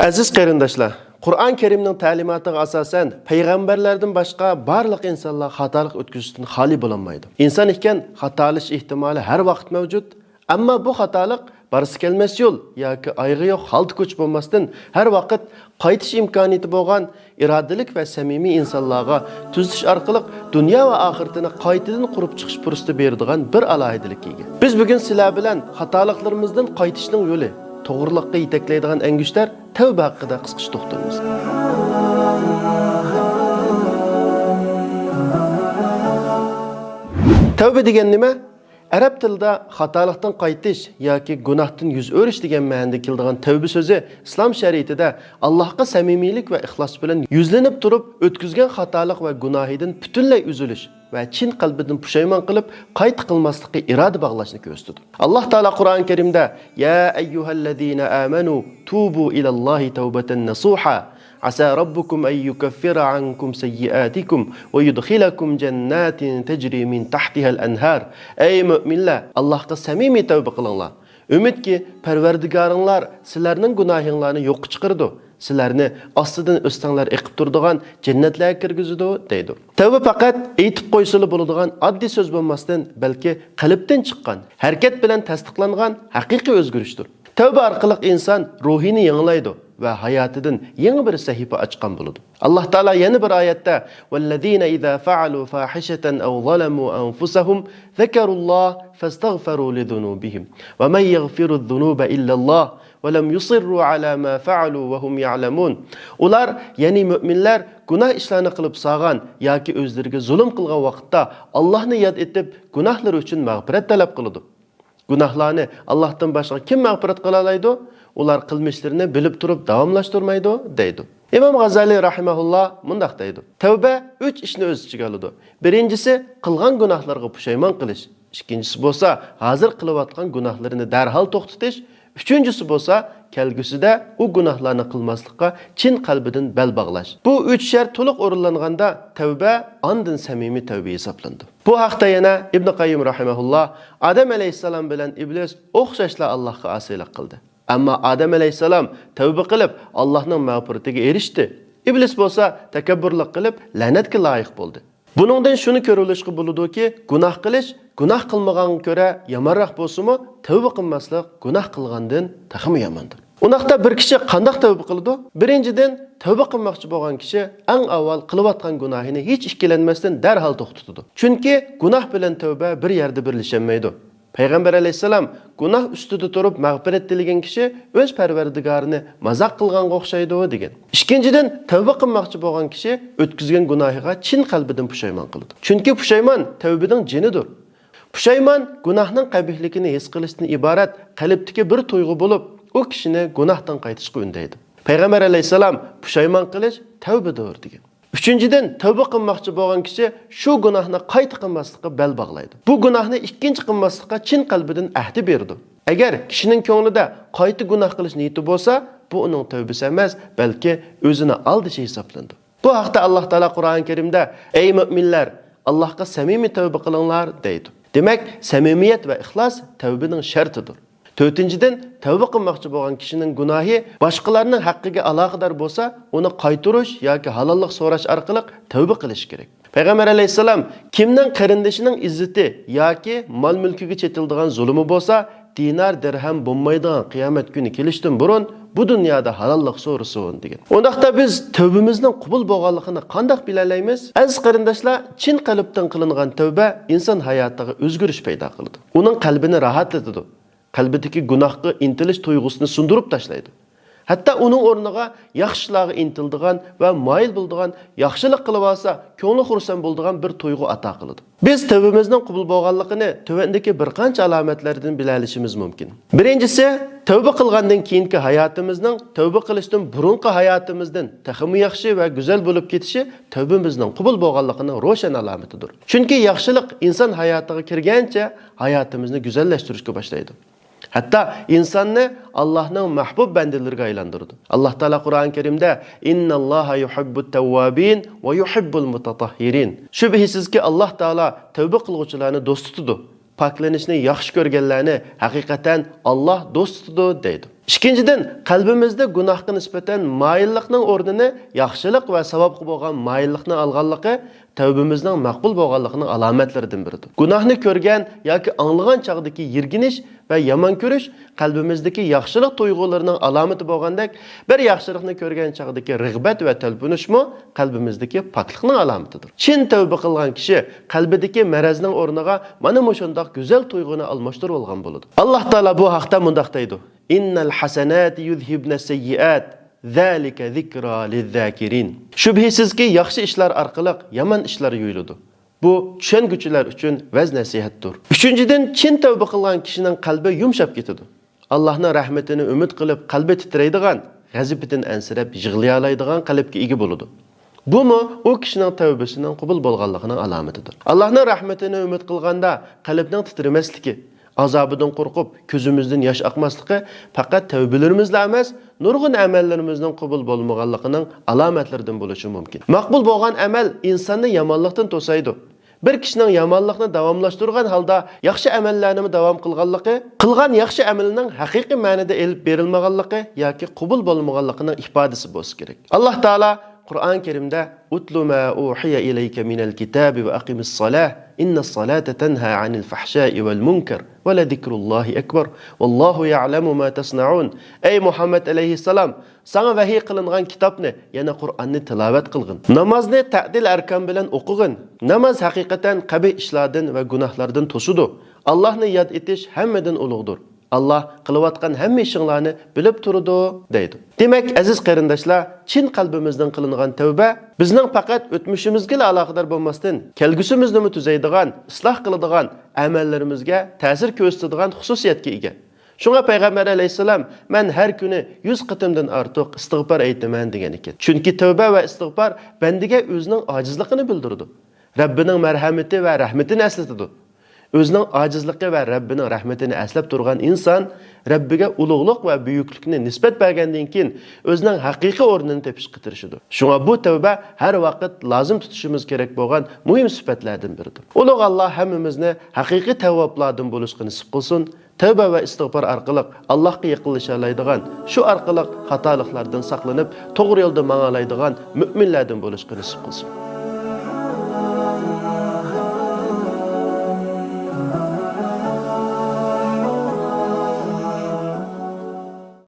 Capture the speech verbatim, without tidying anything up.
ئەزىز قېرىنداشلار، قۇرئان كەرىمنىڭ تەلىماتىغا ئاساسەن، پەيغەمبەرلەردىن باشقا بارلىق ئىنسانلار خاتالىق ئۆتكۈزۈشتىن خالىي بولالمايدۇ. ئىنسان ئىكەن، خاتالىشىش ئېھتىمالى ھەر ۋاقىت مەۋجۇت. ئەمما بۇ خاتالىق بارسا كەلمەس يول ياكى ئايىغى يوق خالتا كوچا بولماستىن، ھەر ۋاقىت قايتىش ئىمكانىيىتى بولغان ئىرادىلىك ۋە سەمىمىي ئىنسانلارغا تۈزىتىش ئارقىلىق دۇنيا ۋە ئاخىرىتىنى قايتىدىن قۇرۇپ چىقىش پۇرسىتى بېرىدىغان بىر ئالاھىدىلىككە ئىگە. بىز بۈگۈن سىلەر بىلەن خاتالىقلىرىمىزدىن قايتىشنىڭ يولى، توغرىلىققا يېتەكلەيدىغان ئەڭگۈشتەر تەۋبە ھەققىدە قىسقىچە توختىلىمىز. تەۋبە دېگەن نېمە؟ ئەرەب تىلىدا خاتالىقتىن قايتىش ياكى گۇناھتىن يۈز ئۆرۈش دېگەن مەنىدە كېلىدىغان تەۋبە سۆزى ئىسلام شەرىئىتىدە ئاللاھقا سەمىمىيلىك ۋە ئىخلاس بىلەن يۈزلىنىپ تۇرۇپ، ئۆتكۈزگەن خاتالىق ۋە گۇناھىدىن پۈتۈنلەي ئۈزۈلۈش ۋە چىن قەلبىدىن پۇشايمان قىلىپ، قايتا قىلماسلىققا ئىرادە باغلاشنى كۆرسىتىدۇ. ئاللاھ تائالا قۇرئان كەرىمدە، يا أيها الذين آمنوا توبوا إلى الله توبة نصوحا عسى ربكم أن يكفر عنكم سيئاتكم ويدخلكم جنات تجري من تحتها الأنهار. ئەي مۆمىنلەر، ئاللاھقا سەمىمىي تەۋبە قىلىڭلار. ئۈمىدكى، پەرۋەردىگارىڭلار سىلەرنىڭ گۇناھىڭلارنى يوققا چىقىرىدۇ، سىلەرنى ئاستىدىن ئۆستەڭلەر ئېقىپ تۇرىدىغان جەننەتلەرگە كىرگۈزىدۇ، دەيدۇ. تەۋبە پەقەت ئېيتىپ قويسىلا بولىدىغان ئاددىي سۆز بولماستىن، بەلكى قەلبتىن چىققان، ھەرىكەت بىلەن تەستىقلانغان ھەقىقىي ئۆزگىرىشتۇر. تەۋبە ئارقىلىق ئىنسان روھىنى يېڭىلايدۇ ۋە ھاياتىدىن يېڭى بىر سەھىپە ئاچقان بولىدۇ. ئاللاھ تائالا يەنە بىر ئايەتتە، والذين إذا فعلوا فاحشة أو ظلموا أنفسهم ذكروا الله فاستغفروا لذنوبهم ومن يغفر الذنوب إلا الله ولم يصروا على ما فعلوا وهم يعلمون. ئۇلار، يەنى مۆمىنلەر گۇناھ ئىشلارنى قىلىپ سالغان ياكى ئۆزلىرىگە زۇلۇم قىلغان ۋاقىتتا ئاللاھنى ياد ئېتىپ، گۇناھلىرى ئۈچۈن مەغپىرەت تەلەپ قىلىدۇ. گۇناھلارنى ئاللاھتىن باشقا كىم مەغپىرەت قىلالايدۇ؟ ئۇلار قىلمىشلىرىنى بىلىپ تۇرۇپ داۋاملاشتۇرمايدۇ، دەيدۇ. ئىمام غازالىي راھىمەھۇللا مۇنداق دەيدۇ، تەۋبە ئۈچ ئىشنى ئۆز ئىچىگە ئالىدۇ. بىرىنچىسى، قىلغان گۇناھلارغا پۇشايمان قىلىش. ئىككىنچىسى بولسا، ھازىر قىلىۋاتقان گۇناھلىرىنى دەرھال توختىتىش. ئۈچىنچىسى بولسا، كەلگۈسىدە ئۇ گۇناھلارنى قىلماسلىققا چىن قەلبىدىن بەل باغلاش. بۇ ئۈچ شەرت تولۇق ئورۇنلانغاندا، تەۋبە ئاندىن سەمىمىي تەۋبە ھېسابلىنىدۇ. بۇ ھەقتە يەنە ئىبن قەييىم راھىمەھۇللا، ئادەم ئەلەيھىسسالام بىلەن ئىبلىس ئوخشاشلا ئاللاھقا ئاسىيلىق قىلدى. ئەمما ئادەم ئەلەيھىسسالام تەۋبە قىلىپ، ئاللاھنىڭ مەغپىرىتىگە ئېرىشتى. ئىبلىس بولسا تەكەببۇرلۇق قىلىپ، لەنەتكە لايىق بولدى. بۇنىڭدىن شۇنى كۆرۈۋېلىشقا بولىدۇكى، گۇناھ قىلىش گۇناھ قىلمىغانغا كۆرە يامانراق بولسىمۇ، تەۋبە قىلماسلىق گۇناھ قىلغاندىن تېخىمۇ ياماندۇر. ئۇنداقتا بىر كىشى قانداق تەۋبە قىلىدۇ؟ بىرىنچىدىن، تەۋبە قىلماقچى بولغان كىشى ئەڭ ئاۋۋال قىلىۋاتقان گۇناھىنى ھېچ ئىككىلەنمەستىن دەرھال توختىتىدۇ. چۈنكى گۇناھ بىلەن تەۋبە بىر يەردە بىرلىشەلمەيدۇ. پەيغەمبەر ئەلەيھىسسالام، گۇناھ ئۈستىدە تۇرۇپ مەغپىرەت تىلىگەن كىشى ئۆز پەرۋەردىگارىنى مازاق قىلغانغا ئوخشايدۇ، دېگەن. ئىككىنچىدىن، تەۋبە قىلماقچى بولغان كىشى ئۆتكۈزگەن گۇناھىغا چىن قەلبىدىن پۇشايمان قىلىدۇ. چۈنكى پۇشايمان تەۋبىنىڭ جېنىدۇر. پۇشايمان گۇناھنىڭ قەبىھلىكىنى ھېس قىلىشتىن ئىبارەت قەلبتىكى بىر تۇيغۇ بولۇپ، ئۇ كىشىنى گۇناھتىن قايتىشقا ئۈندەيدۇ. پەيغەمبەر ئەلەيھىسسالام، پۇشايمان قىلىش تەۋبىدۇر، دېگەن. ئۈچىنچىدىن، تەۋبە قىلماقچى بولغان كىشى شۇ گۇناھنى قايتا قىلماسلىققا بەل باغلايدۇ. بۇ گۇناھنى ئىككىنچى قىلماسلىققا چىن قەلبىدىن ئەھدە بېرىدۇ. ئەگەر كىشىنىڭ كۆڭلىدە قايتا گۇناھ قىلىش نىيىتى بولسا، بۇ ئۇنىڭ تەۋبىسى ئەمەس، بەلكى ئۆزىنى ئالدىشى ھېسابلىنىدۇ. بۇ ھەقتە ئاللاھ تائالا قۇرئان كەرىمدە، ئەي مۆمىنلەر، ئاللاھقا سەمىمىي تەۋبە قىلىڭلار، دەيدۇ. دېمەك، سەمىمىيەت ۋە ئىخلاس تەۋبىنىڭ شەرتىدۇر. تۆتىنچىدىن، تەۋبە قىلماقچى بولغان كىشىنىڭ گۇناھى باشقىلارنىڭ ھەققىگە ئالاقىدار بولسا، ئۇنى قايتۇرۇش ياكى ھالاللىق سوراش ئارقىلىق تەۋبە قىلىش كېرەك. پەيغەمبەر ئەلەيھىسسالام، كىمنىڭ قېرىندىشىنىڭ ئىززىتى ياكى مال-مۈلكىگە چېتىلىدىغان زۇلۇمى بولسا، دىنار، دىرھەم بولمايدىغان قىيامەت كۈنى كېلىشتىن بۇرۇن بۇ دۇنيادا ھالاللىق سورىسۇن، دېگەن. ئۇنداقتا بىز تەۋبىمىزنىڭ قوبۇل بولغانلىقىنى قانداق بىلەلەيمىز؟ ئەزىز قېرىنداشلار، چىن قەلبتىن قىلىنغان تەۋبە ئىنسان ھاياتىغا ئۆزگىرىش پەيدا قىلىدۇ. ئۇنىڭ قەلبىنى راھەتلىتىدۇ. قەلبىدىكى گۇناھقا ئىنتىلىش تۇيغۇسىنى سۇندۇرۇپ تاشلايدۇ. ھەتتا ئۇنىڭ ئورنىغا ياخشى ئىشلارغا ئىنتىلىدىغان ۋە مايىل بولىدىغان، ياخشىلىق قىلىۋالسا كۆڭلى خۇرسەن بولىدىغان بىر تۇيغۇ ئاتا قىلىدۇ. بىز تەۋبىمىزنىڭ قوبۇل بولغانلىقىنى تۆۋەندىكى بىر قانچە ئالامەتلەردىن بىلەلىشىمىز مۇمكىن. بىرىنچىسى، تەۋبە قىلغاندىن كېيىنكى ھاياتىمىزنىڭ تەۋبە قىلىشتىن بۇرۇنقى ھاياتىمىزدىن تېخىمۇ ياخشى ۋە گۈزەل بولۇپ كېتىشى تەۋبىمىزنىڭ قوبۇل بولغانلىقىنىڭ روشەن ئالامىتىدۇر. چۈنكى ياخشىلىق ئىنسان ھاياتىغا كىرگەنچە ھاياتىمىزنى گۈزەللەشتۈرۈشكە باشلايدۇ. ھەتتا ئىنساننى ئاللاھنىڭ مەھبۇب بەندىلىرىگە ئايلاندۇرىدۇ. ئاللاھ تائالا قۇرئان كەرىمدە، إن الله يحب التوابين ويحب المتطهرين. شۈبھىسىزكى، ئاللاھ تائالا تەۋبە قىلغۇچىلارنى دوست تۇتىدۇ، پاكلىنىشنى ياخشى كۆرگەنلەرنى ھەقىقەتەن ئاللاھ دوست تۇتىدۇ، دەيدۇ. ئىككىنچىدىن، قەلبىمىزدە گۇناھقا نىسبەتەن مايىللىقنىڭ ئورنىنى ياخشىلىق ۋە ساۋابقا بولغان مايىللىقنى ئالغانلىقى تەۋبىمىزنىڭ مەقبۇل بولغانلىقىنىڭ ئالامەتلىرىدىن بىرىدۇر. گۇناھنى كۆرگەن ياكى ئاڭلىغان چاغدىكى يىرگىنىش ۋە يامان كۆرۈش قەلبىمىزدىكى ياخشىلىق تۇيغۇلىرىنىڭ ئالامىتى بولغاندەك، بىر ياخشىلىقنى كۆرگەن چاغدىكى رىغبەت ۋە تەلپۈنۈشمۇ قەلبىمىزدىكى پاكلىقنىڭ ئالامىتىدۇر. چىن تەۋبە قىلغان كىشى قەلبىدىكى مەرەزنىڭ ئورنىغا مانا مۇشۇنداق گۈزەل تۇيغۇنى ئالماشتۇرۇۋالغان بولىدۇ. ئاللاھ تائالا بۇ ھەقتە مۇنداق دەيدۇ: «إن الحسنات يذهبن السيئات ذلك ذكرى للذاكرين.» شۈبھىسىزكى، ياخشى ئىشلار ئارقىلىق يامان ئىشلار يۇيۇلىدۇ. بۇ چۈشەنگۈچىلەر ئۈچۈن ۋەز-نەسىھەتتۇر. ئۈچىنچىدىن، چىن تەۋبە قىلغان كىشىنىڭ قەلبى يۇمشاپ كېتىدۇ. ئاللاھنىڭ رەھمىتىنى ئۈمىد قىلىپ، قەلبى تىترەيدىغان، غەزىپىدىن ئەنسىرەپ يىغلىيالايدىغان قەلبكە ئىگە بولىدۇ. بۇمۇ ئۇ كىشىنىڭ تەۋبىسىنىڭ قوبۇل بولغانلىقىنىڭ ئالامىتىدۇر. ئاللاھنىڭ رەھمىتىنى ئۈمىد قىلغاندا قەلبنىڭ تىترىمەسلىكى، ئازابىدىن قورقۇپ كۆزىمىزدىن ياش ئاقماسلىقى پەقەت تەۋبىلىرىمىزلا ئەمەس، نۇرغۇن ئەمەللىرىمىزنىڭ قوبۇل بولمىغانلىقىنىڭ ئالامەتلىرىدىن بولۇشى مۇمكىن. مەقبۇل بولغان ئەمەل ئىنساننى يامانلىقتىن توسايدۇ. بىر كىشىنىڭ يامانلىقنى داۋاملاشتۇرغان ھالدا ياخشى ئەمەللەرنىمۇ داۋام قىلغانلىقى، قىلغان ياخشى ئەمىلىنىڭ ھەقىقىي مەنىدە ئېلىپ بېرىلمىغانلىقى ياكى قوبۇل بولمىغانلىقىنىڭ ئىپادىسى بولسا كېرەك. ئاللاھ تائالا قۇرئان كەرىمدە: «اتل ما أوحي إليك من الكتاب وأقم الصلاة إن الصلاة تنهى عن الفحشاء والمنكر ولذكر الله أكبر والله يعلم ما تصنعون.» ئەي مۇھەممەد ئەلەيھىسسالام، ساڭا ۋەھىي قىلىنغان كىتابنى، يەنى قۇرئاننى تىلاۋەت قىلغىن. نامازنى تەتىل ئەركان بىلەن ئوقۇغىن. ناماز ھەقىقەتەن قەبىھ ئىشلاردىن ۋە گۇناھلاردىن توسىدۇ. ئاللاھنى ياد ئېتىش ھەممىدىن ئۇلۇغدۇر. ئاللاھ قىلىۋاتقان ھەممە ئىشىڭلارنى بىلىپ تۇرىدۇ، دەيدۇ. دېمەك، ئەزىز قېرىنداشلار، چىن قەلبىمىزدىن قىلىنغان تەۋبە بىزنىڭ پەقەت ئۆتمۈشىمىزگىلا ئالاقىدار بولماستىن، كەلگۈسىمىزنىمۇ تۈزەيدىغان، ئىسلاھ قىلىدىغان، ئەمەللىرىمىزگە تەسىر كۆرسىتىدىغان خۇسۇسىيەتكە ئىگە. شۇڭا پەيغەمبەر ئەلەيھىسسالام: «مەن ھەر كۈنى يۈز قېتىمدىن ئارتۇق ئىستىغپار ئېيتىمەن» دېگەن ئىكەن. چۈنكى تەۋبە ۋە ئىستىغپار بەندىگە ئۆزىنىڭ ئاجىزلىقىنى بىلدۈرىدۇ. رەببىنىڭ مەرھەمىتى ۋە رەھمىتىنى ئەسلىتىدۇ. ئۆزىنىڭ ئاجىزلىقى ۋە رەببىنىڭ رەھمىتىنى ئەسلەپ تۇرغان ئىنسان رەببىگە ئۇلۇغلۇق ۋە بۈيۈكلۈكنى نىسبەت بەرگەندىن كېيىن، ئۆزىنىڭ ھەقىقىي ئورنىنى تېپىشقا تىرىشىدۇ. شۇڭا بۇ تەۋبە ھەر ۋاقىت لازىم تۇتۇشىمىز كېرەك بولغان مۇھىم سۈپەتلەردىن بىرىدۇر. ئۇلۇغ ئاللاھ ھەممىمىزنى ھەقىقىي تەۋۋابلاردىن بولۇشقا نېسىپ قىلسۇن. تەۋبە ۋە ئىستىغپار ئارقىلىق ئاللاھقا يېقىنلىشالايدىغان، شۇ ئارقىلىق خاتالىقلاردىن ساقلىنىپ، توغرا يولدا ماڭالايدىغان مۆمىنلەردىن بولۇشقا نېسىپ قىلسۇن.